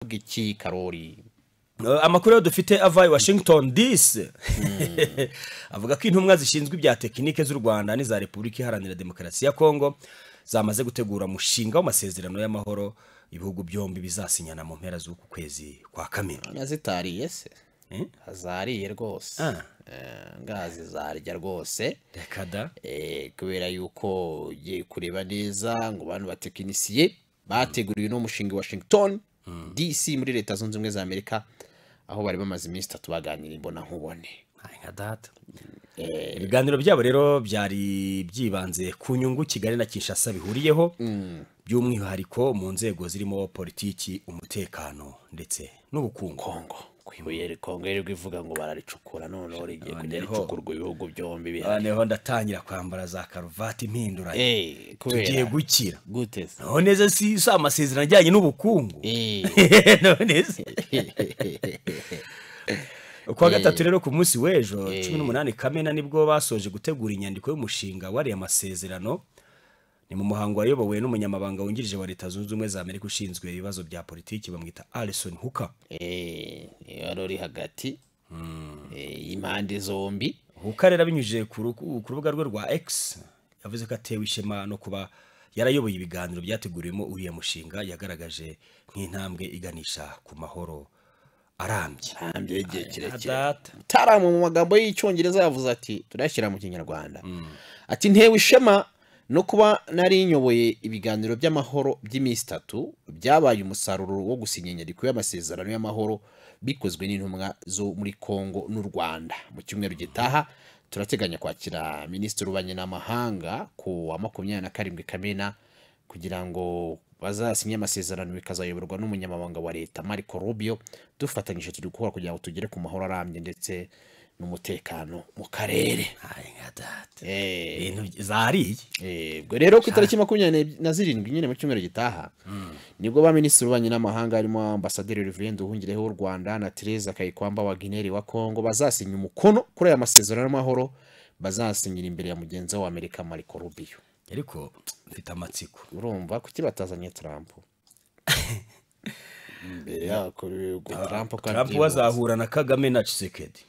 Biravuga iki Karori? Amakuru dufite ava i Washington DC avuga ko intumwa zishinzwe ibya tekinike z'u Rwanda n'iza Repubulika Iharanira Demokarasi ya Kongo zamaze gutegura umushinga w'amasezerano y'amahoro ibihugu byombi bizasinyana mu mpera z'uku kwezi kwa Kamena. Nazitariye se? Azariye rwose. Ngazi zarya rwose. Reka da. Kubera yuko ugiye kureba neza ngo bantu batekinisiye bateguriwe no mushinga Washington DC muri Leta Zunze Ubumwe za Amerika, aho bari bamaze iminsi 3 baganira imbona nkubone. Nka data. Ibiganiro byabo rero byari byibanze ku nyungu Kigali na Kinshasa bihuriyeho, by'umwihariko mu nzego zirimo politiki, umutekano ndetse n'ubukungu. Kongo kwibuye Kongo iri ivuga ngo bararicukura, none rigiye kujya ricukurwa ibihugu byombi bihari. Noneho ndatangira kwambara za karuvati impinduranye. Tugiye gukira gute se? None se si amasezerano ajyanye n'ubukungu? None se kwa gatatu rero ku munsi w'ejo 18 Kamena nibwo basoje gutegura inyandiko y'umushinga wari amasezerano. Ni mu muhango wayobowe n'umunyamabanga wungirije wa Leta Zunze Ubumwe za Amerika ushinzwe ibibazo bya politiki bamwita Alison Hooker. Yari hagati impande zombi. Hooker rero abinyujije ku rubuga rwe rwa X yavuze ko atewe ishema no kuba yarayoboye ibiganiro byateguriwemo uriya mushinga yagaragaje nk'intambwe iganisha ku mahoro arambye. Arambye igihe kirekire. Taramu mu magambo y'Icyongereza yavuze ati turashyira mu Kinyarwanda. Ati ntewe ishema no kuba nari nyoboye ibiganiro by'amahoro by'iminsi 3 byabaye umusaruro wo gusinya inyandiko y'amasezerano y'amahoro bikozwe n'intumwa zo muri Kongo n'u Rwanda. Mu cyumweru gitaha turateganya kwakira Minisitiri w'Ububanyi n'Amahanga ku wa 27 Kamena kugira ngo bazasinye amasezerano, bikazayoborwa n'umunyamabanga wa leta Marco Rubio. Dufatanyije turi gukora kugira ngo tugere ku mahoro arambye ndetse n'umutekano mu karere. Ibintu zariye. Ubwo rero ku itariki 27 nyine mu cyumweru gitaha nibwo ba minisitiri w'ububanyi n'amahanga harimo Ambasaderi Olivier Nduhungirehe w'u Rwanda na Therese Kayikwamba wa Guinea wa Kongo bazasinya umukono kuri aya masezerano y'amahoro, bazasinyira imbere ya mugenzi wa Amerika Marco Rubio. Ariko mfite amatsiko. Urumva kuki batazanye Trump? Imbere yako Trump wazahura na Kagame na Tshisekedi.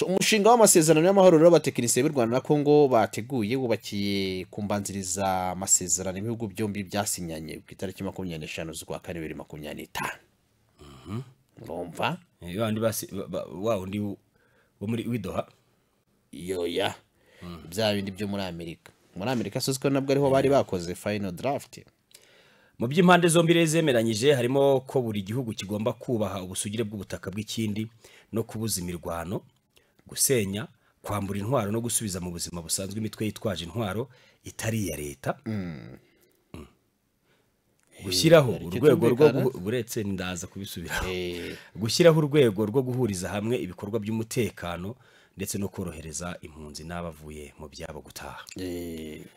Umushinga w'amasezerano y'amahoro rero abatekinisiye b'u Rwanda na Kongo bateguye wubakiye kumbanziriza amasezerano ibihugu byombi byasinyanye ku itariki 25 z'ukwa kane 2025. Urumva? Bandi basi wa undi wo muri Widoha. Yoya. Bya bindi byo muri Amerika. Muri Amerika sosiko nabwo ariho bari bakoze final draft. Mu by'impande zombi rezemeranyije harimo ko buri gihugu kigomba kubaha ubusugire bw'ubutaka bw'ikindi no kubuza imirwano, gusenya, kwambura intwaro no gusubiza mu buzima busanzwe imitwe yitwaje intwaro itari iya leta. Gushyiraho urwego rwo buretse ndaza kubisubiraho. Gushyiraho urwego rwo guhuriza hamwe ibikorwa by'umutekano ndetse no korohereza impunzi n'abavuye mu byabo gutaha.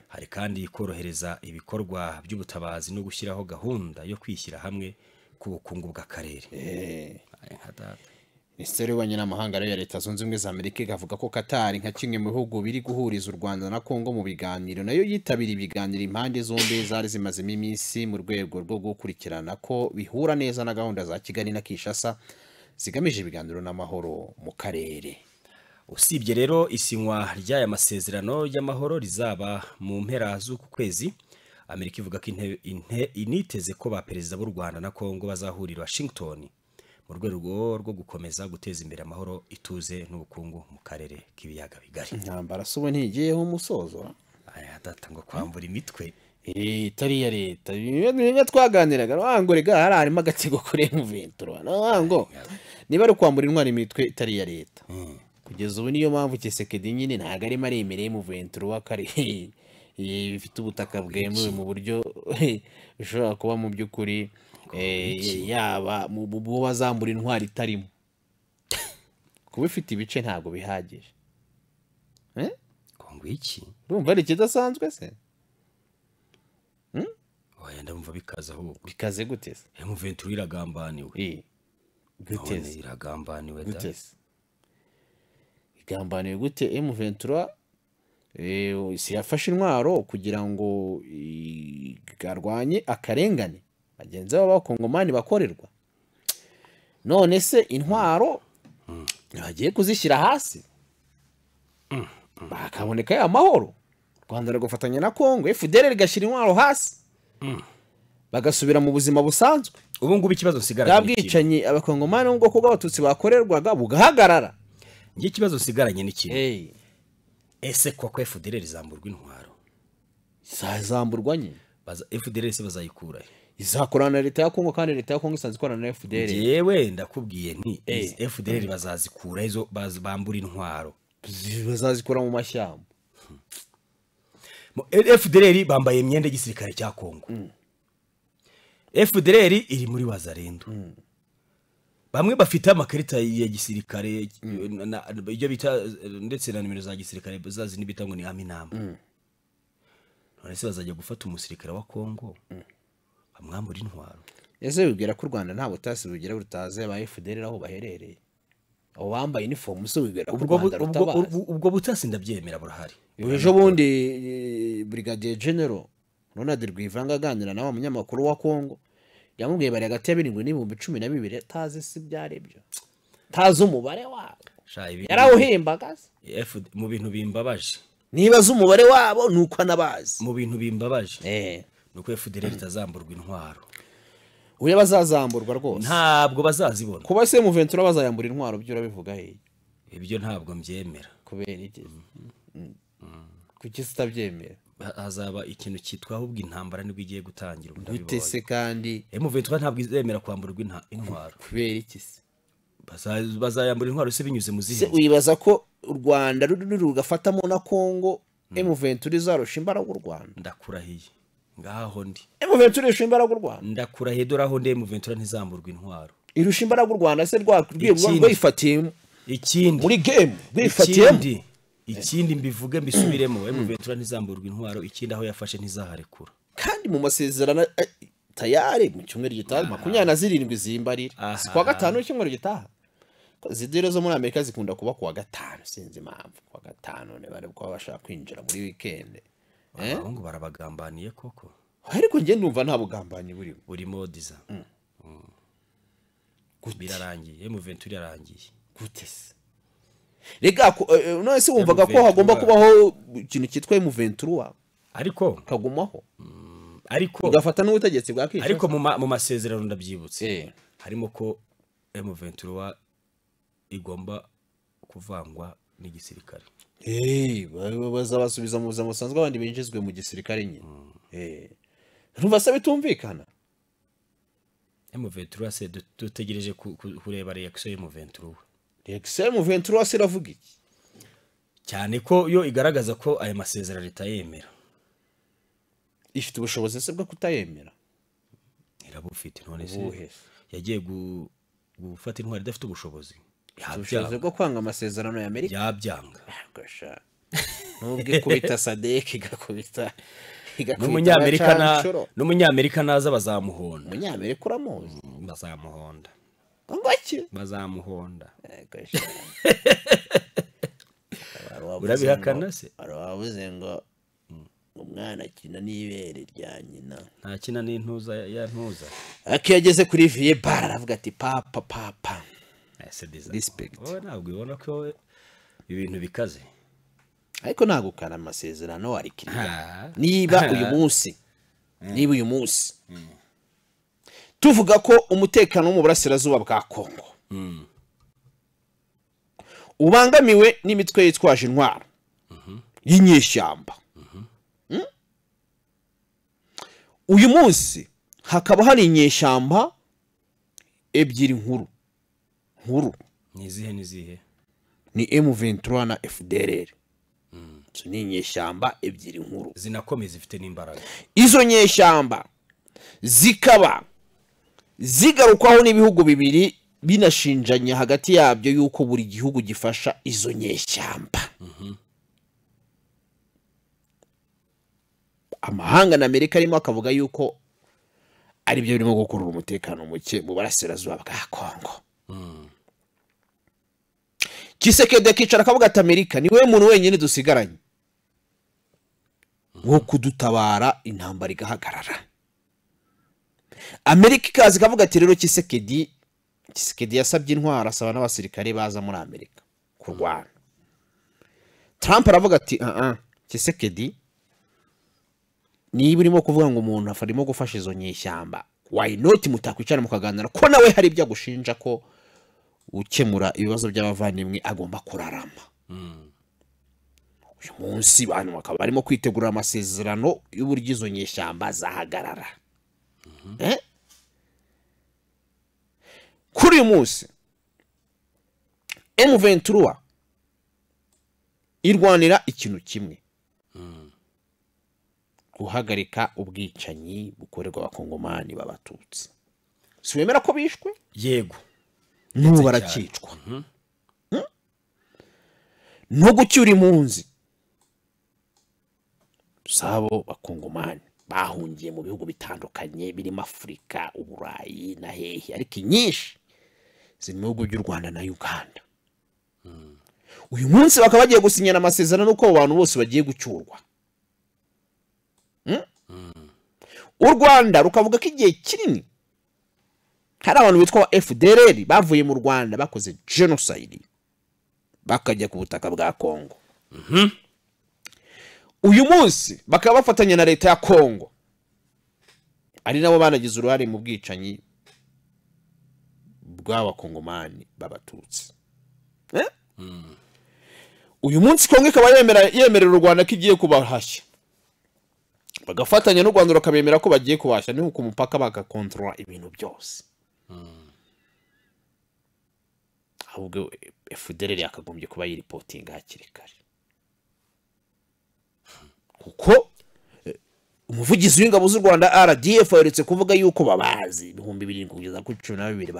Hari kandi korohereza ibikorwa by'ubutabazi no gushyiraho gahunda yo kwishyira hamwe ku bukungu bw'akarere. Minisiteri y'Ububanyi n'Amahanga ya Leta Zunze Ubumwe za Amerika ikavuga ko Qatar nka kimwe mu bihugu biri guhuriza u Rwanda na Kongo mu biganiro nayo yitabira ibiganiro impande zombi zari zimazemo iminsi mu rwego rwo gukurikirana ko bihura neza na gahunda za Kigali na Kinshasa zigamije ibiganiro n'amahoro mu karere. Usibye rero isinywa ry'aya masezerano y'amahoro rizaba mu mpera z'uku kwezi, Amerika ivuga ko initeze ko ba perezida b'u Rwanda na Kongo bazahurira Washington mu rwego rwo gukomeza guteza imbere amahoro, ituze n'ubukungu mu karere k'ibiyaga bigari. Intambara se ubu ntigiyeho umusozo? Aya data ngo kwambura imitwe itari iya leta. Bimwe twaganiraga ngo rega hari harimo agatsiko kuri M23 ngo niba ari kwambura intwari imitwe itari iya leta. Kugeza ubu niyo mpamvu Tshisekedi nyine ntago arimo aremereye M23 kare bifite ubutaka bwemewe mu buryo bishobora kuba mu by'ukuri yaba mu bo bazambura intwari itarimo. Kuba ifite ibice ntago bihagije. Kongo iki? Urumva ari kidasanzwe se? Oya ndumva bikaza ahubwo. Bikaze gute se? M23 iragambaniwe. Gute se? Iragambaniwe da. Gute se? Igambaniwe gute M23 si yafashe intwaro kugira ngo igarwanye akarengane. Bagenzi babo b'abakongomani bakorerwa. None se intwaro bagiye kuzishyira hasi bakaboneka ya mahoro, Rwanda rugafatanya na Kongo, FDLR igashyira intwaro hasi bagasubira mu buzima busanzwe. Ubu ngubu ikibazo nsigaranye ni kimwe. Bwicanyi abakongomani bo mu bwoko bw'abatutsi bakorerwaga bugahagarara. Njye ikibazo nsigaranye ni kimwe. Ese koko FDLR izamburwa intwaro? Izamburwa nyine. FDLR se bazayikura he? Izakorana na leta ya Kongo, kandi leta ya Kongo isanzwe ikorana na FDLR. Yewe ndakubwiye nti FDLR bazazikura izo bambura intwaro. Bazazikura mu mashyamba. FDLR bambaye imyenda y'igisirikare cya Kongo. FDLR iri muri Wazalendo. Bamwe bafite amakarita ya gisirikare ibyo bita ndetse na nimero za gisirikare bazazi nibita ngo ni aminama. None se bazajya gufata umusirikare wa Kongo bamwambura intwaro? Ese wibwira ko u Rwanda nta butasi bugira butaze aba FDLR aho baherereye? Abo bambaye uniform se wibwira ko u Rwanda rutabazi? Ubwo butasi ndabyemera burahari. Ejo bundi Brigadier General Ronald Rwivanga aganira na wa munyamakuru wa Kongo yamubwiye bari hagati ya 7 n'ibihumbi 12 tazi si byarebyo, tazi umubare wabo, yarawuhimbaga. Mu bintu bimbabaje niba azi umubare wabo nuko anabazi. Mu bintu bimbabaje nuko FDLR itazamburwa intwaro. Uya bazazamburwa rwose, ntabwo bazazibona. Kuba se M23 bazayambura intwaro byo urabivuga he? Ibyo ntabwo mbyemera. Kubera iki? Kuki sitabyemera? Hazaba ikintu cyitwa ahubwo intambara nibwo igiye gutangira. Gute se kandi M23 ntabwo izemera kwamburwa intwaro? Kubera iki se? Bazayambura intwaro se binyuze mu zihe? Wibaza ko u Rwanda ruri rugafatamo na Kongo M23 izarusha imbaraga u Rwanda? Ndakurahiye ngaho ndi. M23 irusha imbaraga u Rwanda. Ndakurahiye dore aho ndi, M23 ntizamburwa intwaro. Irusha imbaraga u Rwanda se rwifatiye ikindi muri game rwifatiye ikindi mbivuge mbisubiremo, M23 ntizamburwa intwaro, ikindi aho yafashe ntizaharekura. Kandi mu masezerano tayari mu cyumweru gitaha 27 zimbarira, si kwa gatanu cyumweru gitaha. Zidire zo muri Amerika zikunda kuba kuwa gatanu, sinzi impamvu kuwa gatanu ne bari kuba bashaka kwinjira muri weekend. Abahungu barabagambaniye koko. Ariko nge ndumva nta bugambanyi burimo. Burimo diza. Birarangiye, M23 irarangiye. Gute se? Rega none se wumvaga ko hagomba kubaho ikintu cyitwa M23 ariko kagumaho, ariko ugafata n'ubutegetsi bwa Kinshasa. Ariko mu masezerano ndabyibutse harimo ko M23 igomba kuvangwa n'igisirikare. Bazabasubiza mu buzima busanzwe abandi binjizwe mu gisirikare nyine. Urumva se bitumvikana? M23 se dutegereje kureba reaction ya M23. Reaction ya M23 se iravuga iki? Cyane ko yo igaragaza ko aya masezerano itayemera. Ifite ubushobozi se bwo kutayemera? Irabufite. None se yagiye gufata intwari idafite ubushobozi? Ubushobozi bwo kwanga amasezerano ya Amerika yabyanga. Nubwo ikubita Sadek igakubita n'umunyamerika naza bazamuhonda. Umunyamerika uramuzi? Bazamuhonda. Ngaki? Bazamuhonda. Urabihakana se? Arabavuze ngo umwana akina n'ibere rya nyina, ntakina n'intuza ya ntuza. Akiyageze kuri vie bar aravuga ati papa papa. Respect. Wowe ntabwo ubona ko ibintu bikaze? Ariko nagukana amasezerano ari kiriya. Niba uyu munsi, niba uyu munsi tuvuga ko umutekano wo mu burasirazuba bwa Kongo ubangamiwe n'imitwe yitwaje intwaro y'inyeshyamba, uyu munsi hakaba hari inyeshyamba ebyiri nkuru nizihe nizihe? Ni M23 na FDLR. Izo ni inyeshyamba ebyiri nkuru zinakomeye zifite n'imbaraga. Izo nyeshyamba zikaba zigarukwaho n'ibihugu bibiri binashinjanya hagati yabyo yuko buri gihugu gifasha izo nyeshyamba. Amahanga na Amerika arimo akavuga yuko ari byo birimo gukurura umutekano muke mu burasirazuba bwa Kongo. Tshisekedi akicara akavuga ati Amerika ni we muntu wenyine dusigaranye wo kudutabara intambara igahagarara. Amerika ikaza ikavuga ati rero Tshisekedi yasabye intwaro, asaba n'abasirikare baza muri Amerika kurwana. Trump aravuga ati Tshisekedi, niba urimo kuvuga ngo umuntu arimo gufasha izo nyeshyamba, why not mutakwicara mukaganira, ko nawe hari ibyo agushinja ko ukemura ibibazo by'abavandimwe agomba kurarama. Uyu munsi abantu bakaba barimo kwitegura amasezerano y'uburyo izo nyeshyamba zahagarara. Kuri uyu munsi M23 irwanira ikintu kimwe, guhagarika ubwicanyi bukorerwa abakongomani b'abatutsi. Si wemera ko bishwe? Yego, n'ubu barakicwa. No gucyura impunzi zabo bakongomani bahungiye mu bihugu bitandukanye birimo Afurika, Uburayi na hehe, ariko inyinshi ziri mu bihugu by'u Rwanda na Uganda. Uyu munsi bakaba bagiye gusinyana amasezerano nuko abo bantu bose bagiye gucyurwa. U Rwanda rukavuga ko igihe kinini hari abantu bitwa FDLR bavuye mu Rwanda bakoze genocide bakajya ku butaka bwa Kongo. Uyu munsi bakaba bafatanya na leta ya Kongo, ari nabo banagize uruhare mu bwicanyi bw'abakongomani b'abatutsi. Uyu munsi Kongo ikaba yemerera u Rwanda ko igiye kubahashya, bagafatanya n'u Rwanda rukabemera ko bagiye kubahashya, ni ku mupaka bagakontorora ibintu byose. Ahubwo FDLR yakagombye kuba yiripotinga hakiri kare, kuko umuvugizi w'ingabo z'u Rwanda RDF aherutse kuvuga yuko babazi 2000 kugeza ku 12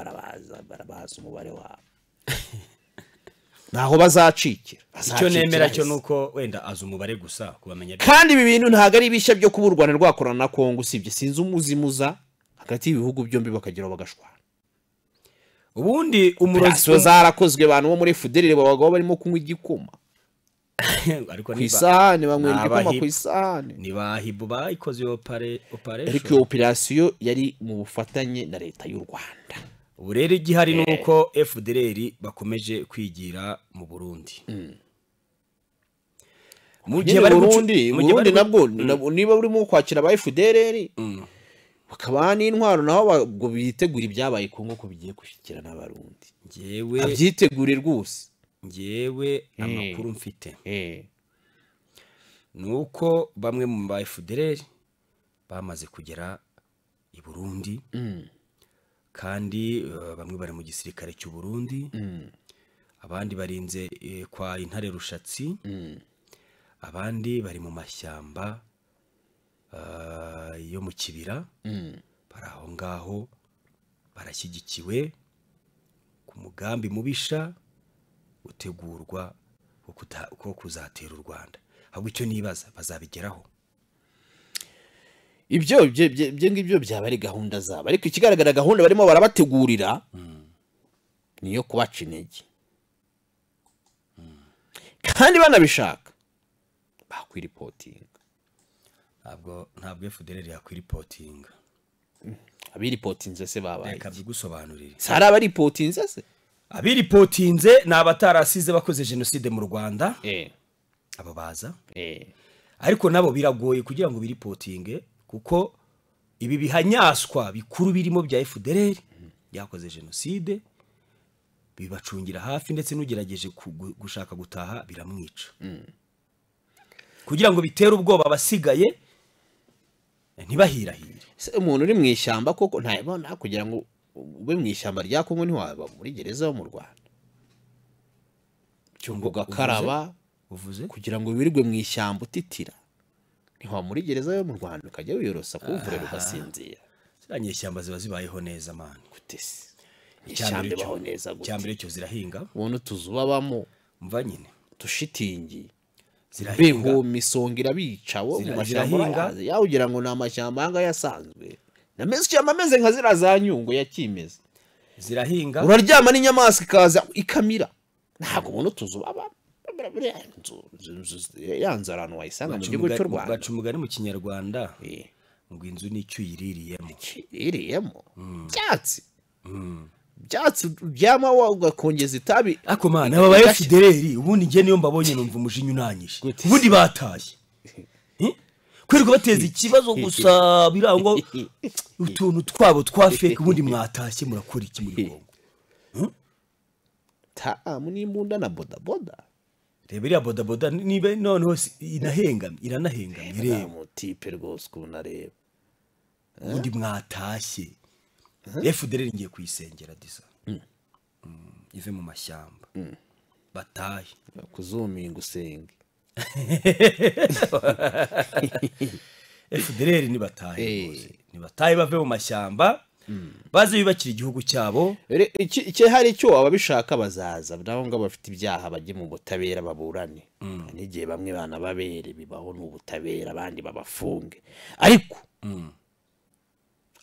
barabaza umubare wabo. Naho bazacikira. Icyo nemera cyo nuko wenda azi umubare gusa kubamenya. Kandi ibi bintu ntago ari bishya byo kuba u Rwanda rwakorana na Kongo, usibye sinzi umuzimuza hagati y'ibihugu byombi bakagira bagashwana. Ubundi umurozi zarakozwe abantu bo muri FDLR babagabo barimo kunywa igikoma. Ariko ku isahani banywera igikoma ku isahani. Ni bahibu bayikoze operation. Ariko iyo operation yari mu bufatanye na leta y'u Rwanda. Ubu rero igihari nuko FDLR bakomeje kwigira mu Burundi. Mu gihe bari Burundi, Burundi nabwo niba urimo kwakira aba FDLR bakaba n'intwaro naho ngo bitegura ibyabaye Kongo ko bigiye gushikira n'abarundi. Ngewe abyitegure rwose. Ngewe amakuru mfite nuko bamwe mu ba FDLR bamaze kugera i Burundi, kandi bamwe bari mu gisirikare cy'u Burundi, abandi barinze kwa Intare Rushatsi, abandi bari mu mashyamba yo mu kibira, bari aho ngaho barashyigikiwe ku mugambi mubisha utegurwa wo kuzatera u Rwanda. Ahubwo icyo nibaza bazabigeraho. Ibyo ngibyo byaba ari gahunda zabo, ariko ikigaragara gahunda barimo barabategurira niyo kubaca intege. Kandi banabishaka bakwiripotinga. Ntabwo FDLR yakwiripotinga. Abiripotinze se babaye. Reka bigusobanurire. Sari abaripotinze se? Abiripotinze ni abatarasize bakoze genocide mu Rwanda. Abo baza. Ariko nabo biragoye kugira ngo biripotinge, kuko ibi bihanyaswa bikuru birimo bya FDLR byakoze genocide bibacungira hafi, ndetse n'ugerageje gushaka gutaha biramwica. Kugira ngo bitere ubwoba abasigaye ntibahirahire. Umuntu uri mu ishyamba koko ntabona, kugira ngo ube mu ishyamba rya Kongo ntiwaba muri gereza yo mu Rwanda. Cyungo gakaraba uvuze kugira ngo wirirwe mu ishyamba utitira, ntiwaba muri gereza yo mu Rwanda ukajya wiyorosa kuvurera ugasinzira. Ziriya nyeshyamba ziba zibayeho neza man. Gute se? Ishyamba ibaho neza gute? Icyambere cyo zirahinga. Ubona utuzu babamo mva nyine tushitingi zirahinga, misonga irabica wo mu mashyamba yawe, ugira ngo ni amashyamba anga yasanzwe. Nameze cyangwa ameze nka zira za Nyungwe ya kimeza. Zirahinga. Uraryama n'inyamaswa ikaza ikamira. Ntabwo ubona utuzu baba. Yanze ahantu wayisanga mu gihugu cy'u Rwanda. Baca umugani mu Kinyarwanda Ngo inzu nicyo uyiririyemo. Iriyemo byatsi byatsi byama ugakongeza itabi. Ako mana aba ba FDLR ubundi ngiye niyo mbabonye numva umujinya unanyishe. Ubundi batashye. Kwirirwa bateza ikibazo gusa birango utuntu twabo twa fake, ubundi mwatashye murakora iki muri Kongo? Tamu n'imbunda na boda boda. Reba iriya boda boda niba noneho inahengamye, iranahengamye reba. Mutipe rwose ukuntu areba. Ubundi mwatashye. FDLR ngiye kuyisengera disa. Ive mu mashyamba. Batahe. Kuzuminga usenge. FDLR ni batahe rwose. Ni batahe bave mu mashyamba. Baze yubakira igihugu cyabo. Icyo hari cyo ababishaka bazaza, nabo ngo bafite ibyaha bajye mu butabera baburane. N'igihe bamwe bana babere bibaho n'ubutabera abandi babafunge. Ariko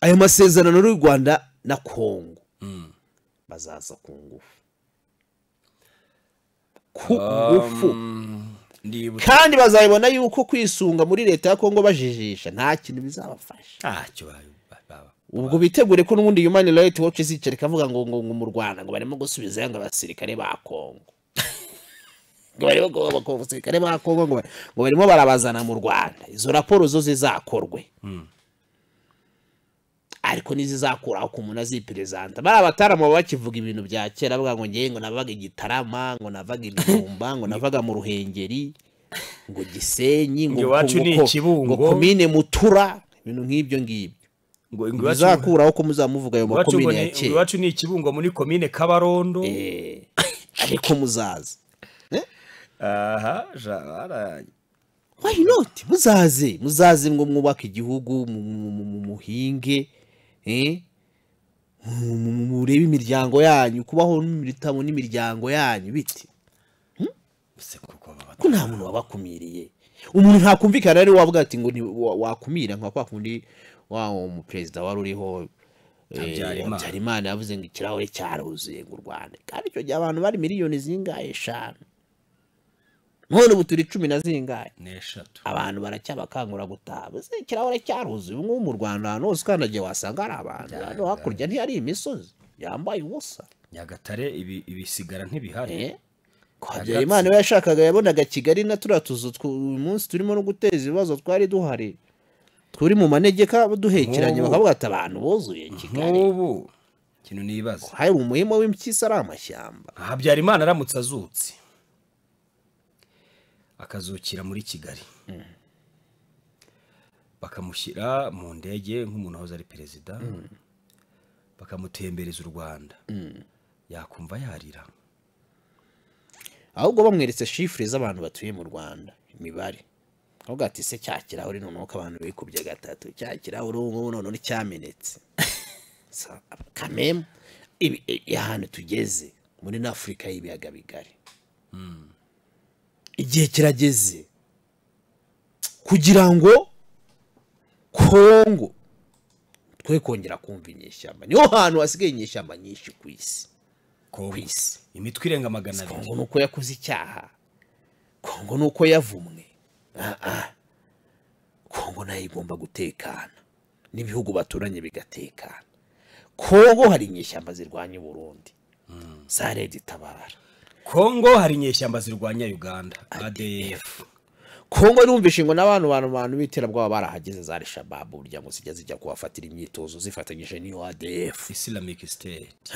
ayo masezerano y'u Rwanda na Kongo bazaza ku ngufu. Ku ngufu. Kandi bazabibona yuko kwisunga muri leta ya Kongo bajijisha nta kintu bizabafasha. Ntacyo. Ubwo bitegure ko n'ubundi Human Rights Watch izicara ikavuga ngo ngo mu Rwanda ngo barimo gusubizayo ngo abasirikare ba Kongo. Ngo barimo ngo abasirikare ba Kongo ngo barimo barabazana mu Rwanda. Izo raporo zo zizakorwe. Ariko nizizakuraho ku muntu aziperezanta. Bari abatarama bakivuga ibintu bya kera bavuga ngo ngiye ngo navaga igitarama, ngo navaga ibijumba, ngo navaga mu Ruhengeri, ngo Gisenyi, ngo ngo komine Mutura, ibintu nk'ibyo ngibyo. Ngo bizakuraho ko muzamuvuga ayo makomine ya kera. Iwacu ni Ikibungo muri komine Kabarondo. Ariko muzaza. Aha, jara. Why not? Muzaze, muzaze ngo mwubake igihugu, muhinge, murebe imiryango yanyu, kubaho n'imitabo n'imiryango yanyu biti. Ko nta muntu wabakumiriye. Umuntu ntakumvikana ari wavuga ati ngo wakumira nka kwa kundi wa mu president wari uriho Habyarimana yavuze ngo ikirahure cyaruzuye ngo Rwanda. Kandi icyo gihe abantu bari miliyoni zingahe? 5. None ubu turi 10 na zingahe? 3. Abantu baracyabakangura gutaha. Ese ikirahure cyaruzuye ubu mu Rwanda ahantu hose ukandagiye wasanga ari abantu. Hano hakurya ntiyari imisozi yambaye ubusa. Nyagatare ibisigara ntibihari. Habyarimana we yashakaga yabonaga Kigali na turiya tuzu uyu munsi turimo no guteza ibibazo twari duhari. Turi mu manegeka duhekeranye bakavuga ati abantu buzuye Kigali. Nk'ubu kintu nibaza. Hari umuhimo w'impyisi ari amashyamba. Habyarimana aramutse azutse akazukira muri Kigali. Bakamushyira mu ndege nk'umuntu wahoze ari perezida. Bakamutembereza u Rwanda. Yakumva yarira. Ahubwo bamweretse chiffres z'abantu batuye mu Rwanda, imibare. Ahubwo ati se cyakirahure noneho ko abantu bikubye gatatu, cyakirahure ubu none cyamenetse. Kamem ahantu tugeze muri Afrika y'ibiyaga bigari. Igihe kirageze kugira ngo Kongo twe kongera kumva inyeshyamba. Niho hantu hasigaye inyeshyamba nyinshi ku isi. Ku isi imitwe irenga 200. Kongo nuko yakoze icyaha. Kongo nuko yavumwe. Kongo nayo igomba gutekana n'ibihugu baturanye bigatekana. Kongo hari inyeshyamba zirwanya Burundi. Sare ditabara. Kongo hari inyeshyamba zirwanya Uganda ADF. Kongo numvishe ngo n'abantu bantu biterabwoba barahageze za Al-Shabaab burya ngo zijya zijya kubafatira imyitozo zifatanyije n'iyo ADF Islamic State.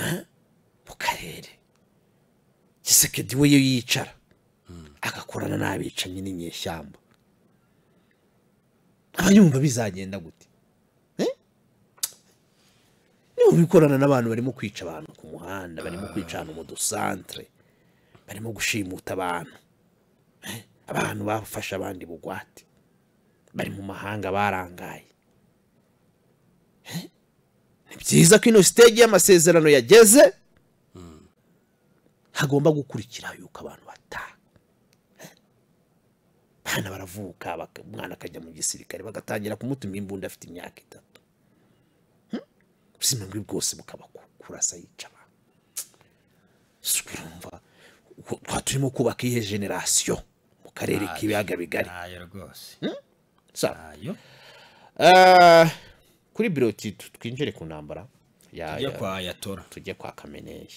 Mu karere Tshisekedi we yicara agakorana n'abicanyi n'inyeshyamba. Abayumva bizagenda gute? Niba bikorana n'abantu barimo kwica abantu ku muhanda, barimo kwica abantu mu dusantre, barimo gushimuta abantu. Abantu bafasha abandi bugwate. Bari mu mahanga barangaye. Ni byiza ko ino stage y'amasezerano yageze. Hagomba gukurikira yuko abantu bataha. Bana baravuka, umwana akajya mu gisirikare bagatangira kumutuma imbunda afite imyaka 3. Ubuzima bwe bwose bukaba kurasa yica abantu. Urumva twa turimo kubaka iyihe generation mu karere k'ibiyaga bigari. Ayo rwose. Ayo. Kuri biroti twinjire ku ntambara Tujye kwa Ayatora. Tujye kwa Kameneyi.